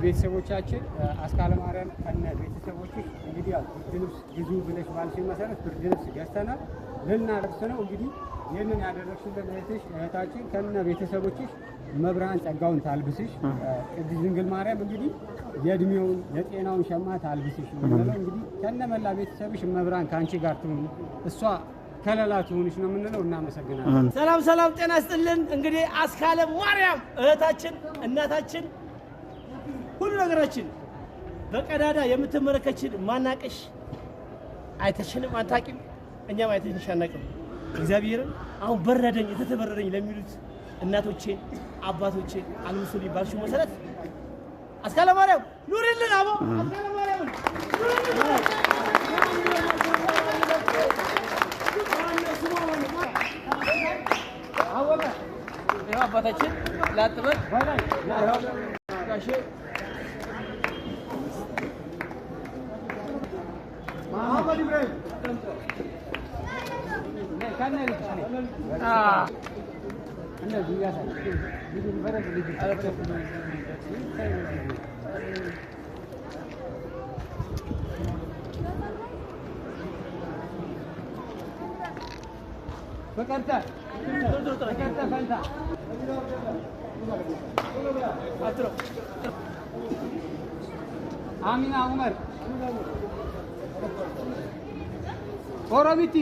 ቤተሰቦቻችን፣ አስካለ ማርያም ከነ ቤተሰቦችሽ እንግዲህ ያው ብርድ ልብስ ግዙ ብለሽ ባልሽን መሰረት ብርድ ልብስ ገዝተናል። ልናለብስ ነው። እንግዲህ ይህንን ያደረግሽልን እህትሽ እህታችን ከነ ቤተሰቦችሽ እመብርሃን ጸጋውን ታልብስሽ። ቅድስት ድንግል ማርያም እንግዲህ የእድሜውን የጤናውን ሸማ ታልብስሽ ነው የምንለው። እንግዲህ ከነ መላ ቤተሰብሽ እመብርሃን ከአንቺ ጋር ትሁን፣ እሷ ከለላ ትሁንሽ ነው የምንለው። እናመሰግናለን። ሰላም ሰላም፣ ጤና ይስጥልን። እንግዲህ አስካለ ማርያም እህታችን፣ እናታችን፣ ሁሉ ነገራችን በቀዳዳ የምትመለከችን ማናቅሽ አይተሽንም አታቂም፣ እኛም አይተሽንሽ አናቅም። እግዚአብሔርን አሁን በረደኝ የተተበረደኝ ለሚሉት እናቶቼ አባቶቼ አልብሱልኝ ባልሽው መሰረት አስካለ ማርያም ኑሪልን፣ አቦ አስካለ ማርያምን ኑሪልን። ይኸው አባታችን ላጥበን ጋሼ። መሐመድ ኢብራሂም ከነ ልጅሽ ነይ። እንደዚህ እያሳይ ልጁን በደንብ ልጁ ፍቅርተ ፍቅርተ ፈንታ፣ አሚና ኡመር፣ ኦሮሚቲ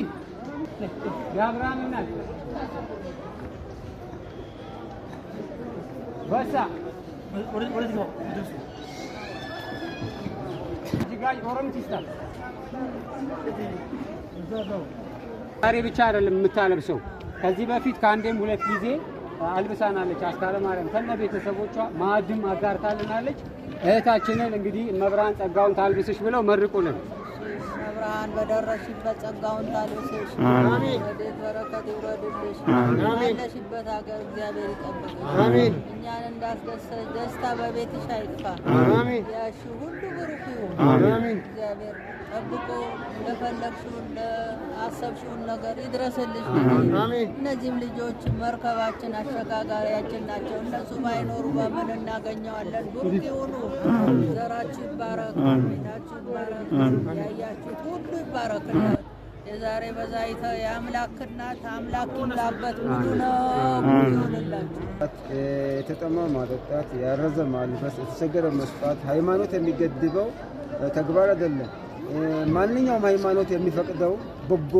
የአብርሃም እናት በሳ ወደዚህ ግባ። ጅጋጅ ኦሮሚቲ ስታል ዛሬ ብቻ አይደለም የምታለብሰው። ከዚህ በፊት ከአንዴም ሁለት ጊዜ አልብሳናለች። አስካለ ማርያም ከነ ቤተሰቦቿ ማዕድም አጋርታልናለች። እህታችንን እንግዲህ እመብርሃን ጸጋውን ታልብስሽ ብለው መርቁልን። መብርሃን በደረስሽበት ጸጋውን ታልብስሽ፣ ረድኤት በረከት ይውረድልሽ። ባለሽበት ሀገር እግዚአብሔር ይጠብቅሽ። እኛን እንዳስደሰች ደስታ በቤትሽ አይጥፋ። ያልሽው ሁሉ ብሩክ ይሁን። እግዚአብሔር ጠብቆ ለፈለግሽውን ለአሰብሽውን ነገር ይድረስልሽ። እነዚህም ልጆች መርከባችን አሸጋጋሪያችን ናቸው። እነሱ ባይኖሩ በምን እናገኘዋለን? ብሩክ ይሁኑ። ዘራችሁ ይባረክ፣ ቤታችሁ ይባረክ፣ ያያችሁት ሁሉ ይባረክ። የዛሬ በዛይተ የአምላክ እናት አምላክ ይሙላበት። ሙሉ ነው፣ ሙሉ ይሁንላችሁ። የተጠማ ማጠጣት፣ ያረዘ ማልበስ፣ የተቸገረ መስጣት ሃይማኖት የሚገድበው ተግባር አይደለም። ማንኛውም ሃይማኖት የሚፈቅደው በጎ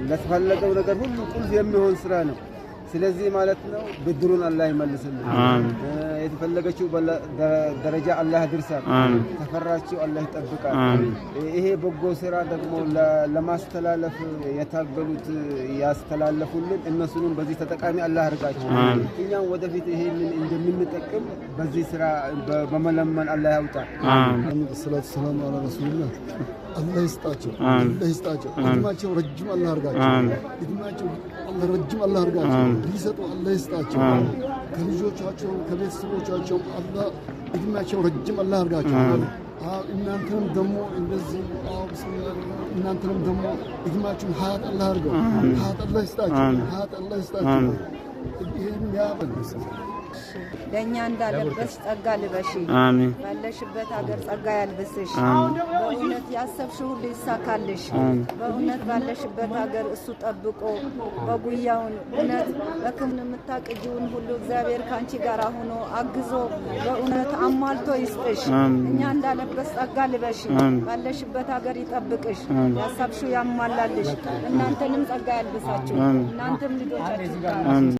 ለተፈለገው ነገር ሁሉ ቁልፍ የሚሆን ስራ ነው። ስለዚህ ማለት ነው ብድሩን አላህ ይመልስልን። የተፈለገችው ደረጃ አላህ ድርሳት፣ ተፈራችው አላህ ይጠብቃል። ይሄ በጎ ስራ ደግሞ ለማስተላለፍ የታገሉት ያስተላለፉልን እነሱንም በዚህ ተጠቃሚ አላህ አድርጋቸው። እኛም ወደፊት ይሄንን እንደምንጠቅም በዚህ ስራ በመለመን አላህ ያውጣ። ሰላቱ ሰላም አላ ረሱሊላህ። አላህ ይስጣቸው፣ አላህ ይስጣቸው። እድሜያቸው ረጅም አላህ አድርጋቸው። እድሜያቸው አላህ ረጅም አላህ አድርጋቸው። ሊሰጡ አላህ ይስጣቸው። ከልጆቻቸው ከቤተሰቦቻቸው አላህ እድሜያቸው ረጅም አላህ አድርጋቸው። እናንተንም ደግሞ እንደዚህ አዎ፣ ብስሚላህ፣ እናንተንም ደግሞ እድሜያችሁን ሀያት አላህ አድርገው። ሀያት አላህ ይስጣቸው። ሀያት አላህ ይስጣቸው። ይሄን ያ ለእኛ እንዳለበስሽ ጸጋ ልበሺ። አሜን። ባለሽበት ሀገር ጸጋ ያልብስሽ። በእውነት ያሰብሽው ሁሉ ይሳካልሽ። በእውነት ባለሽበት ሀገር እሱ ጠብቆ በጉያውን እውነት በክምን የምታቅጂውን ሁሉ እግዚአብሔር ከአንቺ ጋር ሆኖ አግዞ በእውነት አሟልቶ ይስጥሽ። እኛ እንዳለበስ ጸጋ ልበሺ። ባለሽበት ሀገር ይጠብቅሽ። ያሰብሽው ያሟላልሽ። እናንተንም ጸጋ ያልብሳችሁ። እናንተም ልጆቻችሁ ጋር